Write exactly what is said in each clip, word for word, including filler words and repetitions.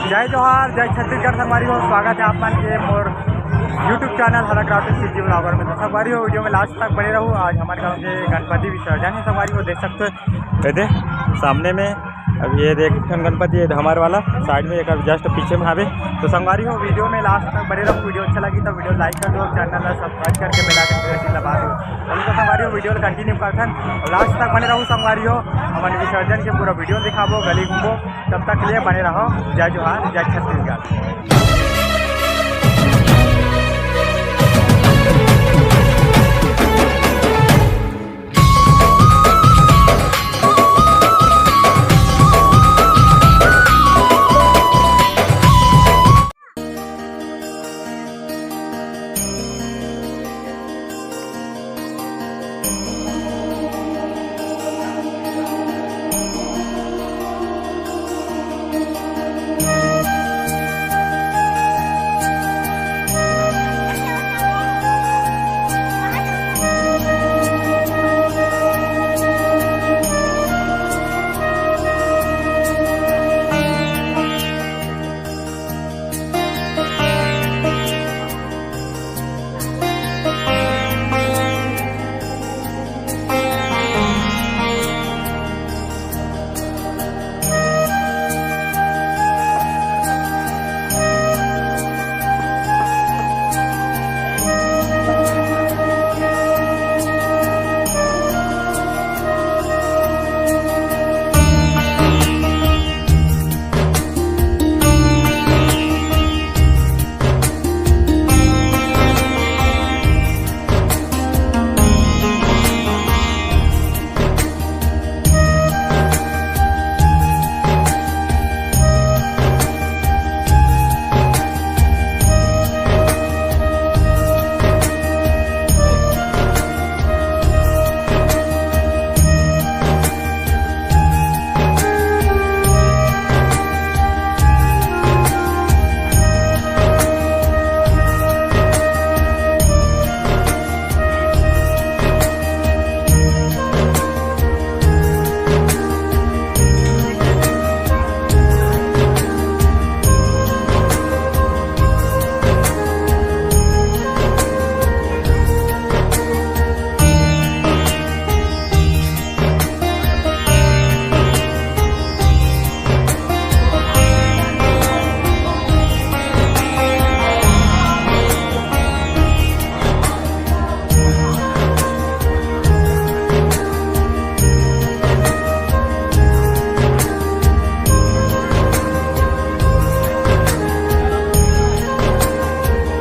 जय जोहार, जय छत्तीसगढ़ संगवारी हो। स्वागत है आप मन के मोर YouTube चैनल हरा क्राफ्ट सीजी ब्लॉगर में। तो संगवारी हो, वीडियो में लास्ट तक बने रहू। आज हमारे गांव के गणपति विसर्जन है संगवारी हो, देख सकते हो ये दे सामने में। अब ये देख ठन गणपति, ये हमारे वाला साइड में एक जस्ट पीछे में हावे। तो संगवारी हो, वीडियो में लास्ट तक बने रहू। वीडियो अच्छा लगी तो वीडियो लाइक कर दो, चैनल ला सब्सक्राइब करके बेल आइकन को दबा दो। चलो तो संगवारी हो, वीडियो ला कंटिन्यू करथन और लास्ट तक बने रहू संगवारी हो। हमन विसर्जन के पूरा वीडियो दिखाबो, गली घूमबो। तब तक के लिए बने रहो। जय जोहार, जय छत्तीसगढ़।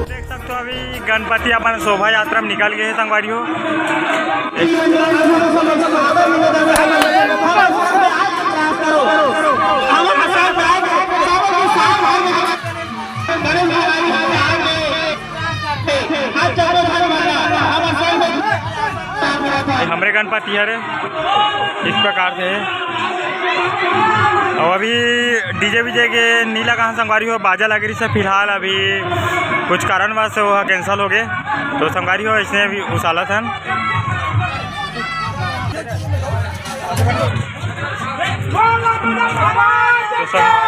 देख सकते हो, अभी गणपति अपन शोभा यात्रा में निकल गए हैं संगवारी हो। हमरे गणपति हरे इस प्रकार से है। और अभी डीजे वीजे के नी लगा हन संगवारी हो, बाजा लगे रहिस हे। फिलहाल अभी कुछ कारणवश वो कैंसिल हो गए, तो संगवारी हो इसने अभी उसालत हन। तो सब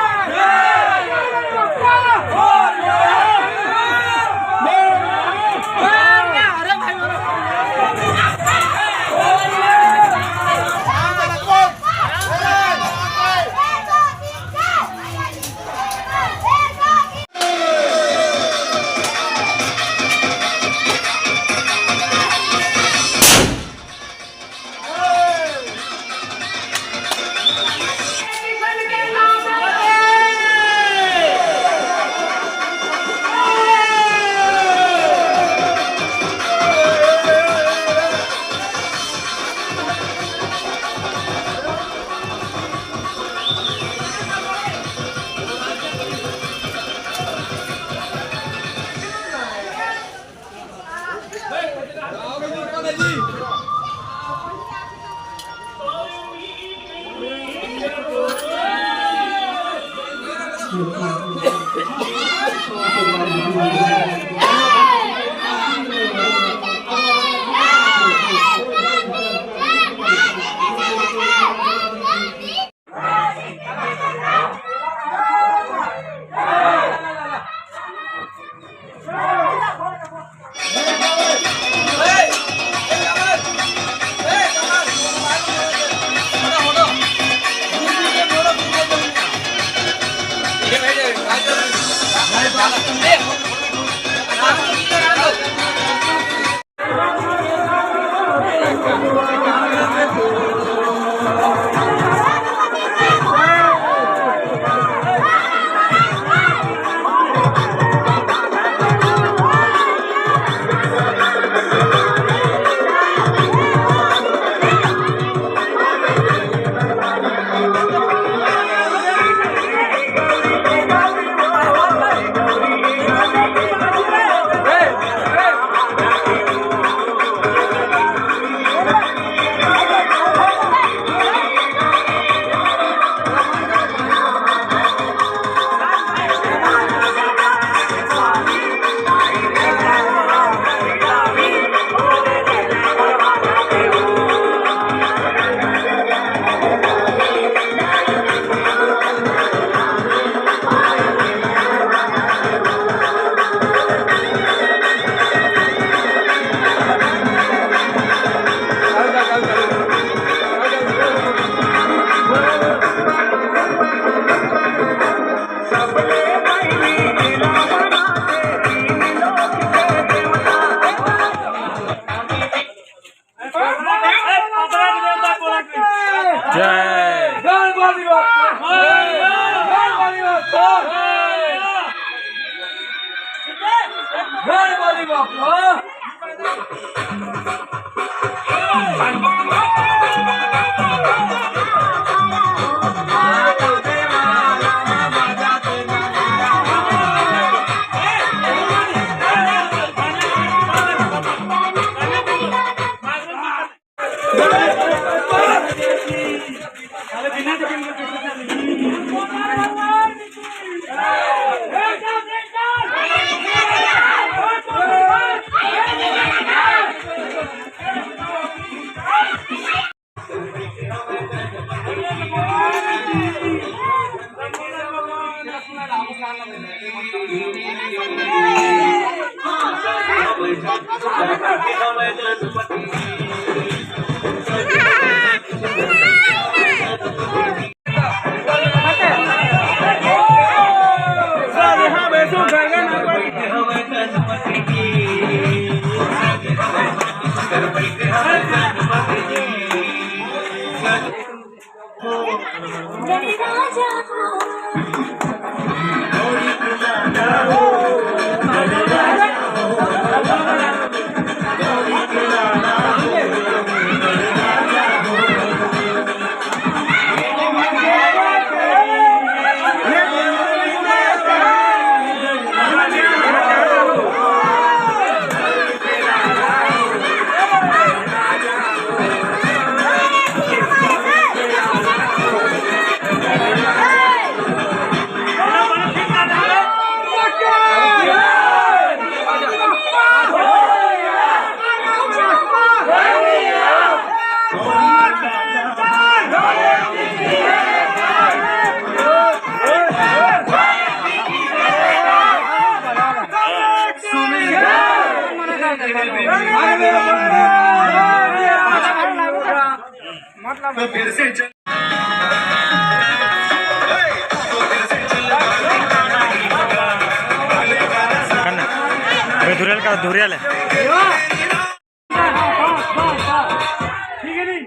जय। गणपति बप्पा। गणपति बप्पा। गणपति बप्पा। मतलब, तो फिर से चल। करना। अबे धुरियल का, धुरियल है। ठीक है नहीं?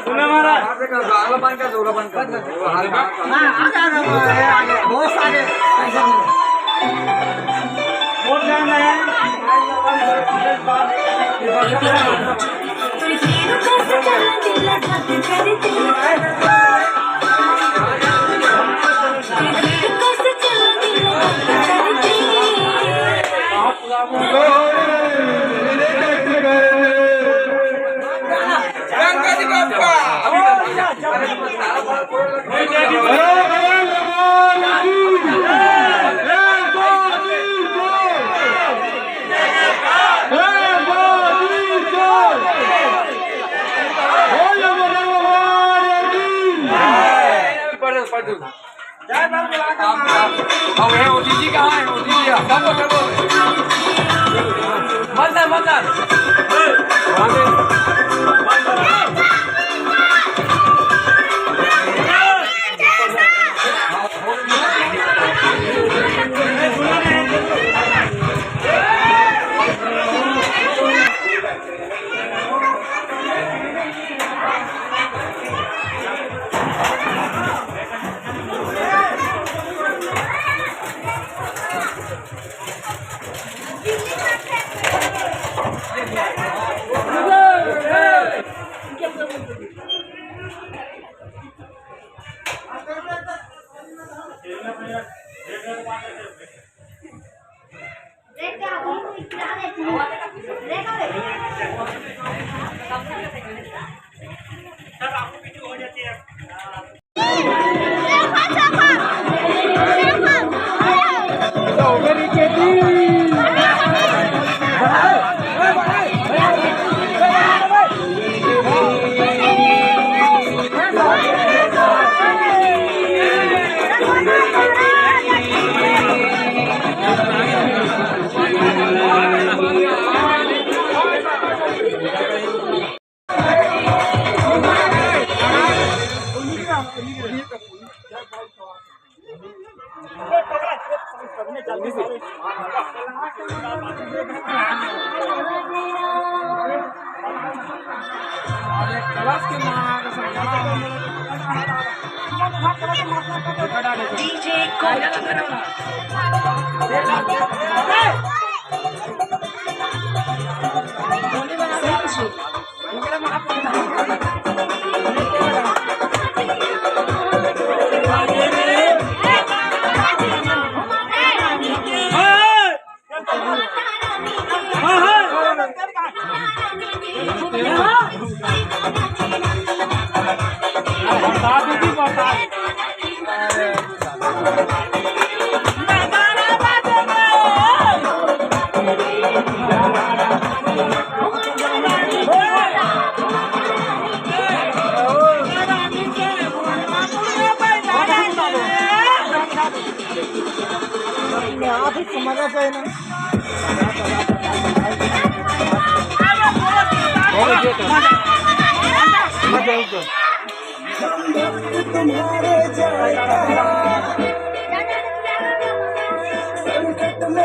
सुना महाराज। बहुत सारे। वोट डालना है। गणपति बप्पा। अब ये ओटीजी कहाँ है? ओटीजी है। मत कर, मत कर।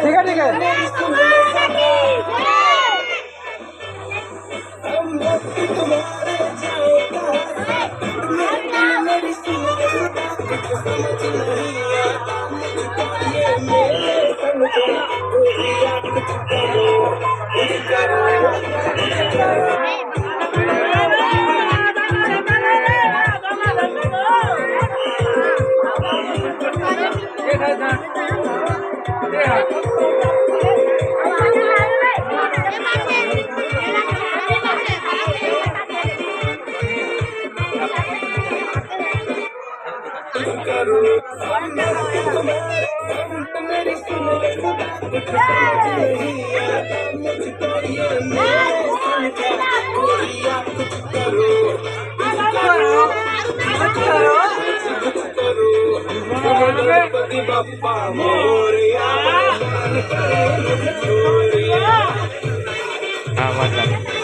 ठीक है, ठीक है। हाँ, मतलब।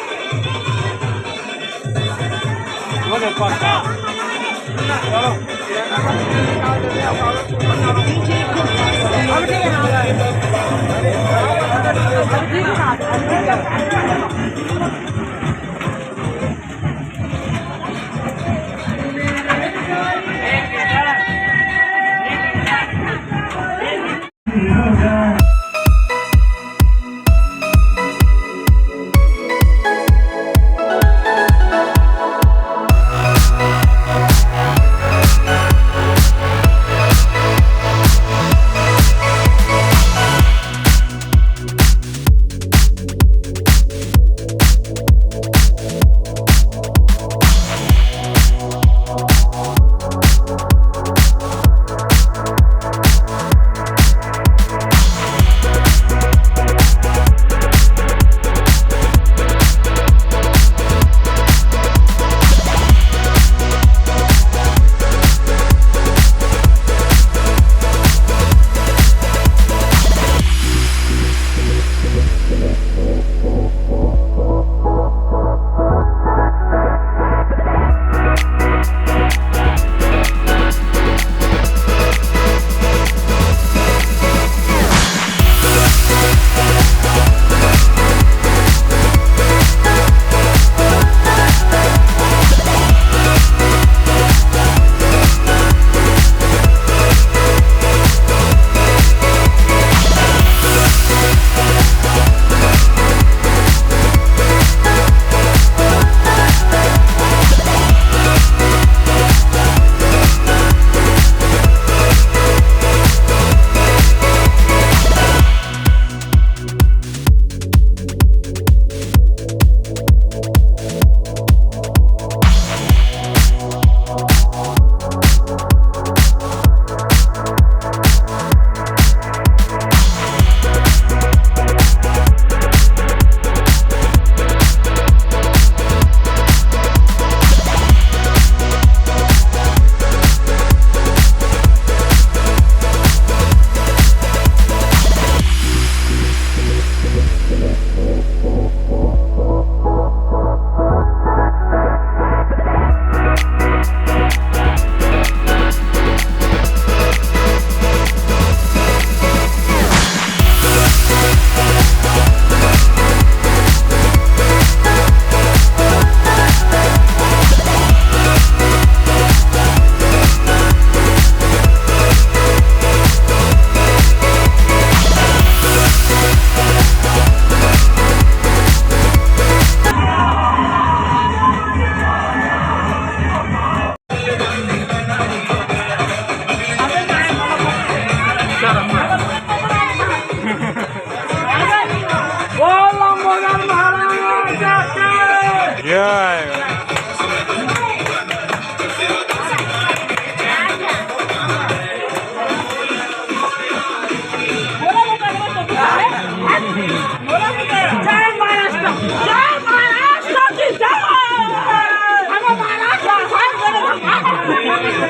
बोल लंबोदर महाराज की जय। जय महाराष्ट्र, जय महाराष्ट्र की जय। हम महाराष्ट्र, हर जगह।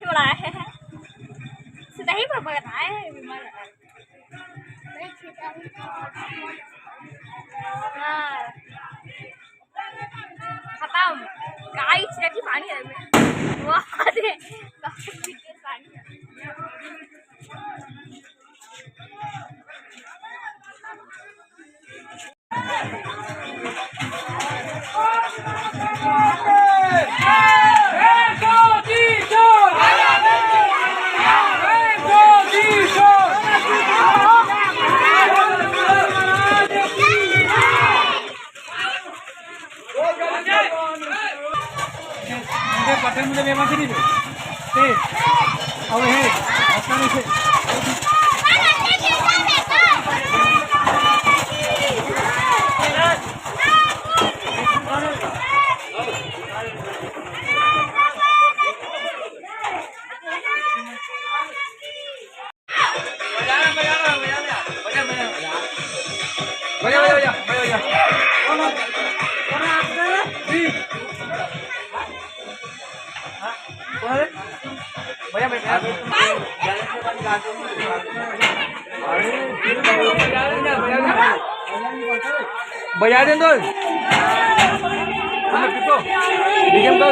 बोला है। सदाही पर बगत आए हैं, बीमार है। हाँ। खत्म। गाइस, रखी पानी है। वाह रे। पानी है। मुझे पटन मुझे बेमा से नहीं दे। ते, अब हे, आता नहीं से। बजा, बजा, बजा, बजा। बजा, बजा, बजा। बजा, बजा, बजा, बजा, बजा। कौन है? कौन है आपका? जी। हाँ? कौन है? भैया, भैया, भैया। बजा दे तो। तुम पिको। डीजे में दो।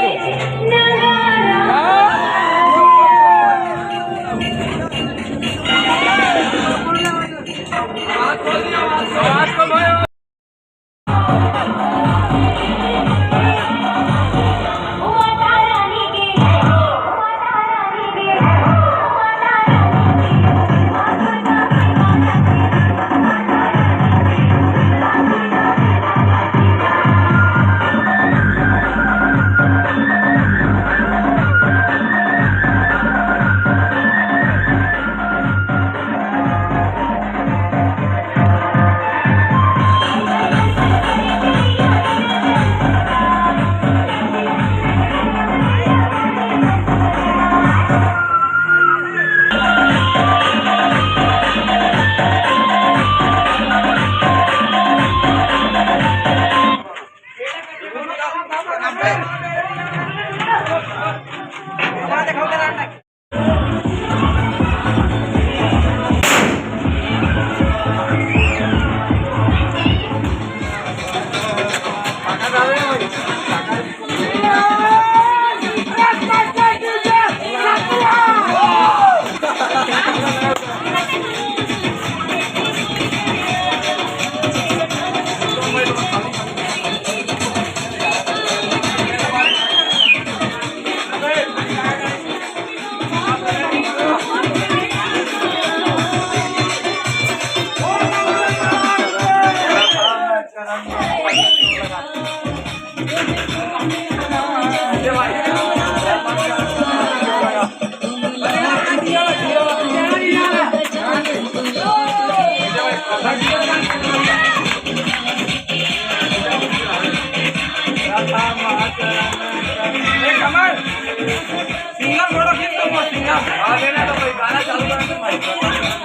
सिंगर बड़ा फिर तो सिंगर। हाँ, लेना तो कोई गाना चालू कर दे भाई।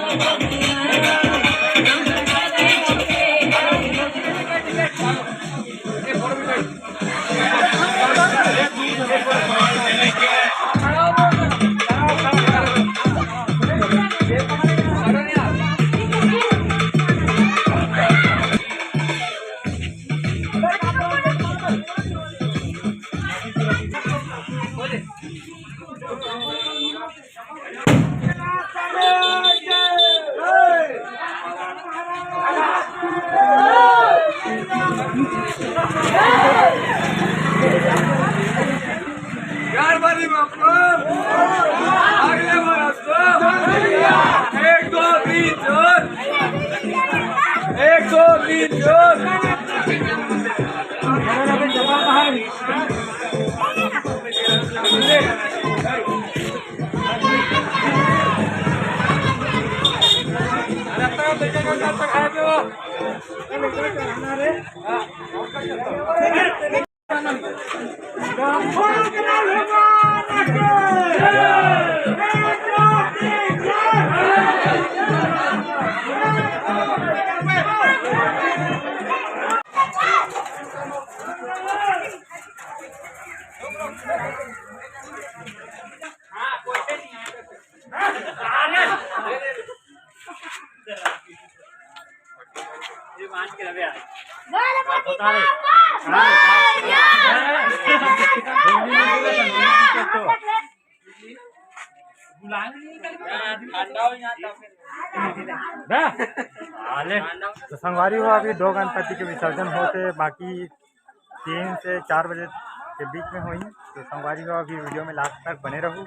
तो संगवारी हो, अभी दो गणपति के विसर्जन होत हे, बाकी तीन से चार बजे के बीच में होही। तो संगवारी हो, अभी वीडियो में लास्ट तक बने रहू।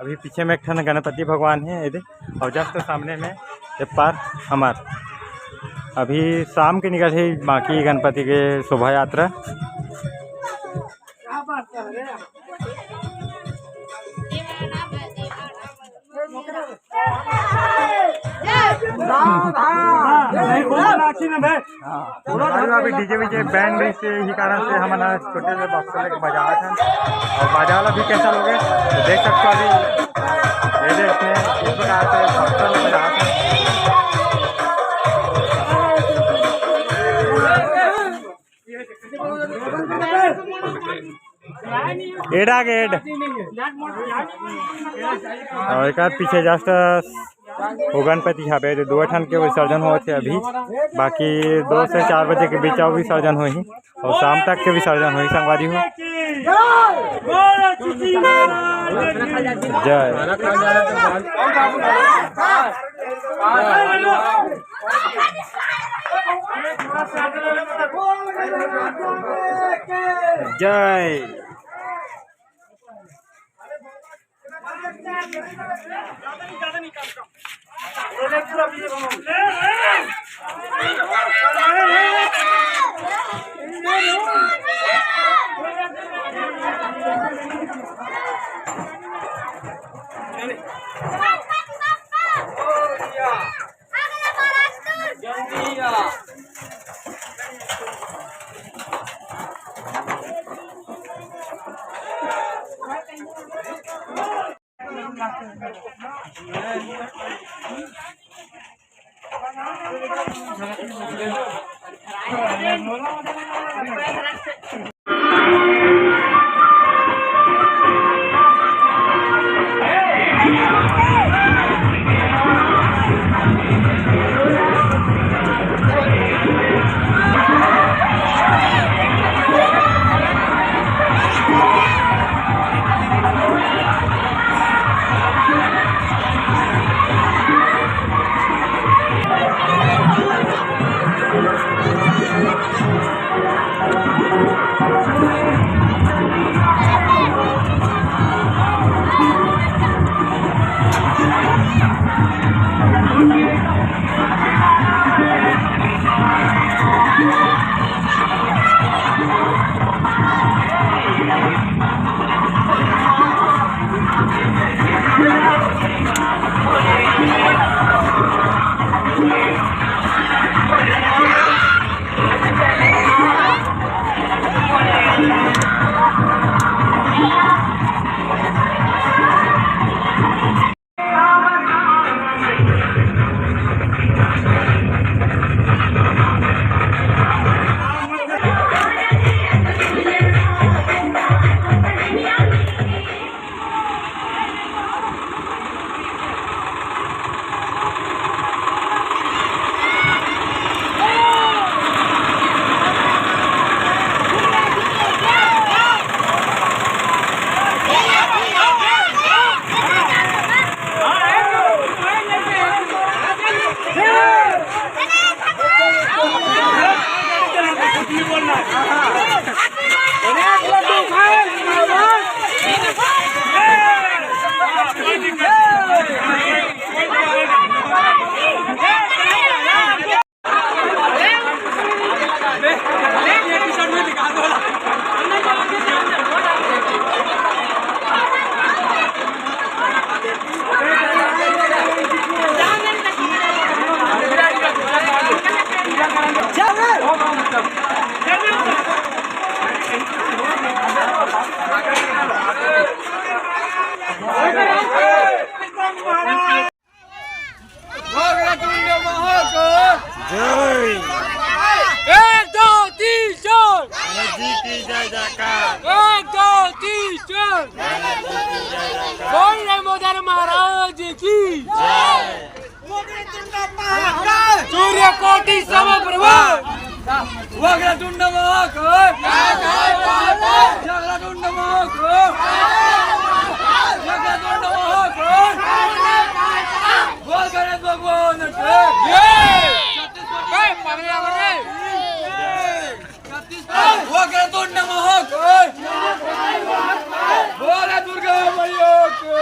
अभी पीछे में एक ठन गणपति भगवान हे, ये दे, और just सामने में ये पार हमार। अभी शाम के निकलही बाकी गणपति के शोभा यात्रा। अभी डीजे वीजे बैंड से ही कारण से हमन छोटे से बॉक्स लेके बजावत हन, और बाजा वाला भी कैसा लोगे तो देख सकते हो। अभी ये दे, इसमें इस प्रकार से बॉक्स में बजावत हन। एड आ गए, एड। और एक आध पीछे just वो गणपति हवे, तो दो ठन के विसर्जन होत हे अभी, बाकी दो से चार बजे के बीच अउ विसर्जन होही और शाम तक के विसर्जन होही संगवारी हो। जय। जय। बोल रे मोदर महाराज की। सूर्य कोटि समप्रभा। वक्रतुंड महाकाय। वक्रतुंड महाकाय। वक्रतुंड महाकाय। बोल गणेश भगवान की। जय। छत्तीसगढ़ की। वक्रतुंड महाकाय। बोले दुर्गा मैया की।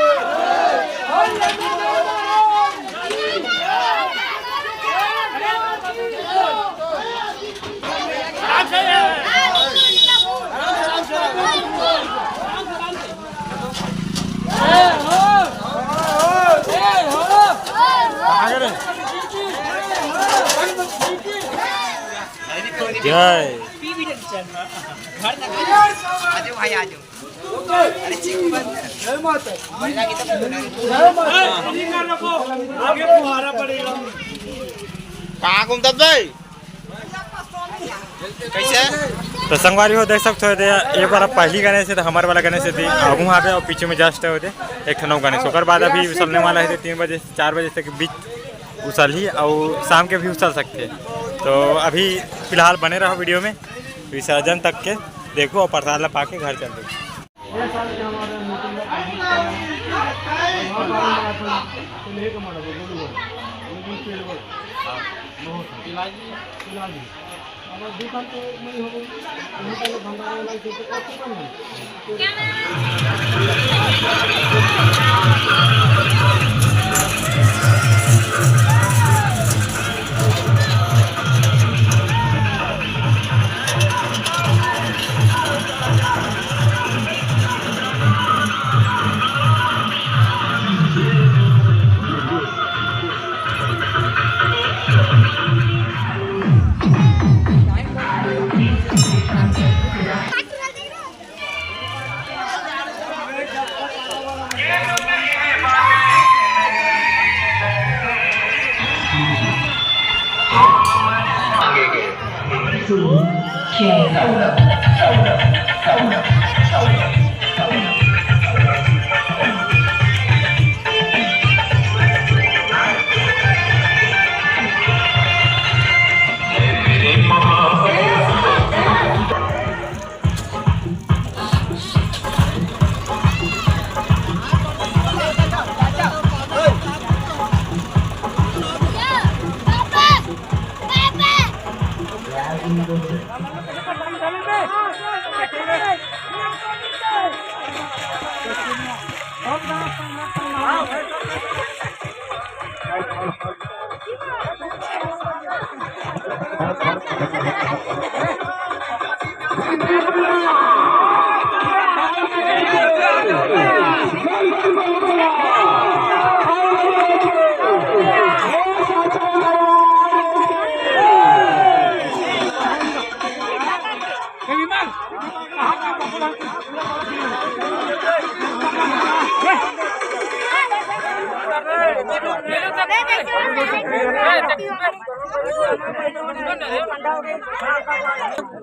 जय। आजो भाई, आजो। अरे, चिकू बंद कर। कहाँ घूमता भाई? कैसे? तो संगवारी हो, देख सकते हो, दे, ये वाला पहली गणेश हे, तो हमर वाला गणेश हे, आगू वहाँ पे, और पीछे में just हे, एक ठो नौ गणेश। ओकर बाद अभी उछलने वाला हे, तीन बजे से चार बजे तक बीच उछलही, और शाम के भी उछल सकते हैं। तो अभी फिलहाल बने रहो video में, विसर्जन तक के देखो और प्रसाद ला पाके घर चल दो।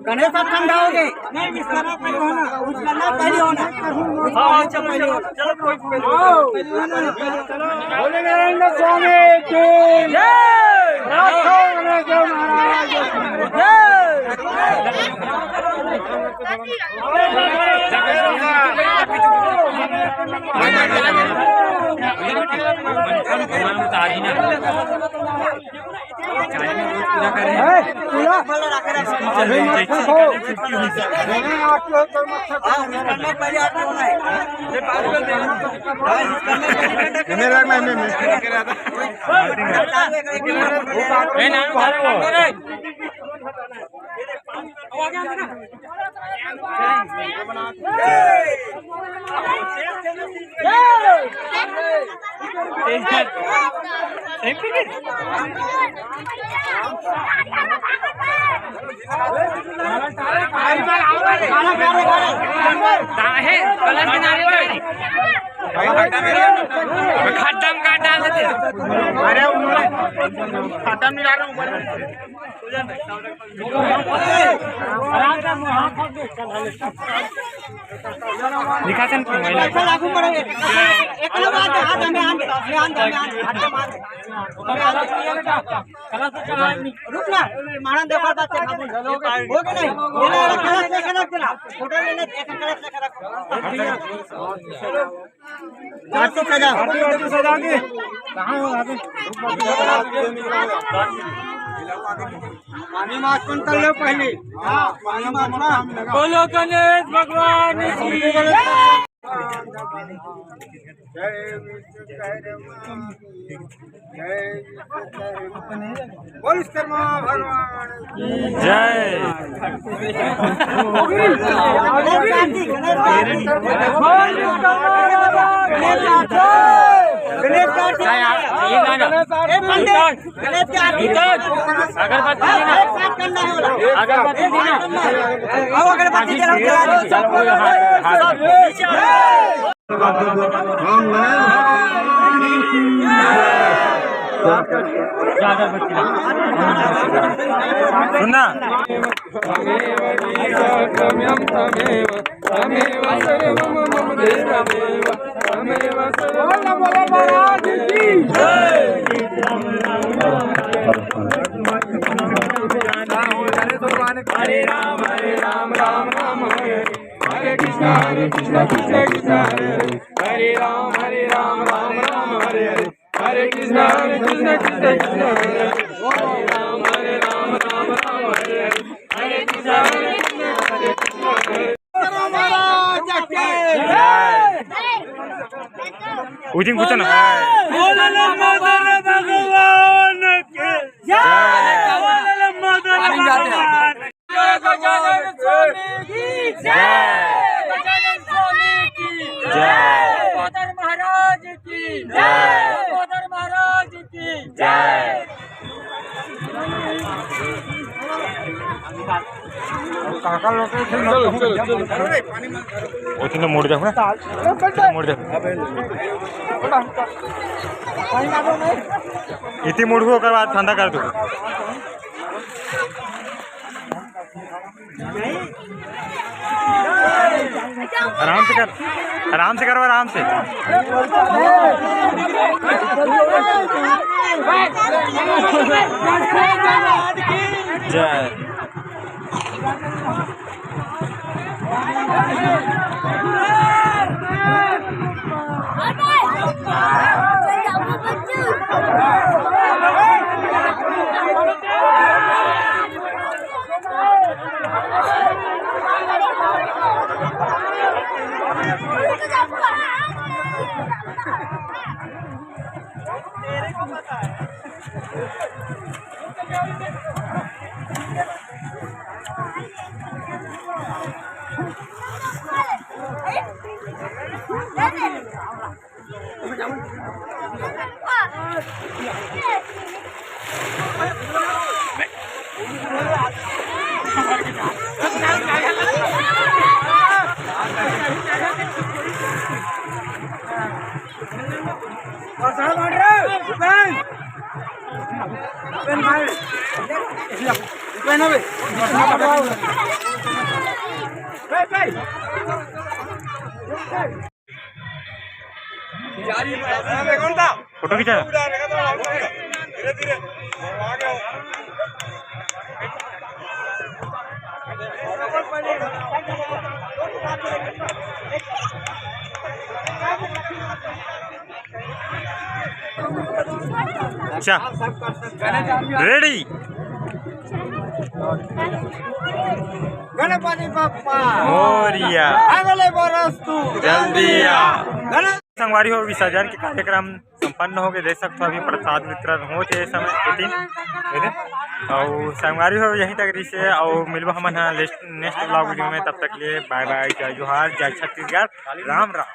गणेश साहब, ठंडा हो गए। नहीं, विश्वनाथ पहले होना, विश्वनाथ पहले होना। हाँ, हाँ, चलो, चलो, चलो, कोई, कोई, कोई। बोले नारायण स्वामी की जय। राधा गणेश महाराज की जय। खड्डा में का डाल देते। अरे, खड्डा में डाल रहा हूँ। दिखा सन मोबाइल। एकला बात, हाथ में आन दे, आन दे, आन दे, हाथ में आन दे। रुक ना, मारन दे, बात से ना बोल। हो गया नहीं? ये ले, ले, कलश लेके रख दे ना। फोटो ले ले, एक कलश लेके रख। आरती सजा। आरती, आरती सजा के। कहाँ हो आगे? पानी मास्क कौन कर लो पहले? हाँ, पानी मास्क ना। बोलो गणेश भगवान की। जय विश्वकर्मा। जय विश्वकर्मा। बोल विश्वकर्मा भगवान की। जय। गणेश का आरती। ए, पंडित, गणेश का आरती। अगरबत्ती देना। अगरबत्ती देना। आओ, अगरबत्ती जलाओ, जला दो। सुनना। हरे राम, हरे राम, राम राम, हरे हरे। हरे कृष्णा, हरे कृष्णा, कृष्णा कृष्णा, हरे हरे। हरे राम, हरे राम, राम राम, हरे हरे। हरे कृष्णा, हरे कृष्णा, कृष्णा कृष्णा, हरे हरे। हरे राम, हरे राम, राम राम, हरे हरे। हरे कृष्णा, हरे कृष्णा, कृष्णा कृष्णा, हरे हरे। महाराज की जय। उठिन पूछो ना। बोलो लंबोदर भगवान की जय। बोलो लंबोदर भगवान। गजानन स्वामी की जय। गजानन स्वामी की जय। लंबोदर महाराज की जय। लंबोदर महाराज की जय। काका लोग के चल, चल, चल। वो तो मोड़ दे ना। मोड़ दे। इतनी मोड़ को ओकर बाद ठंडा कर दो। आराम से कर, आराम से करो, आराम से। जय। फोटो खींचा। अच्छा, रेडी। गणपति बप्पा मोरिया। अगले बरस तू जल्दी आ। गणेश संगवारी हो, विसर्जन के कार्यक्रम संपन्न हो गए। देख सकते हो, अभी प्रसाद वितरण होत हे ए समय, ए दिन, ए दिन। अउ संगवारी हो, यहीं तक रिहिसे, अउ मिलबो हमन ह नेक्स्ट, नेक्स्ट ब्लॉग वीडियो में। तब तक लिए बाय बाय, जय जोहार, जय छत्तीसगढ़, राम राम।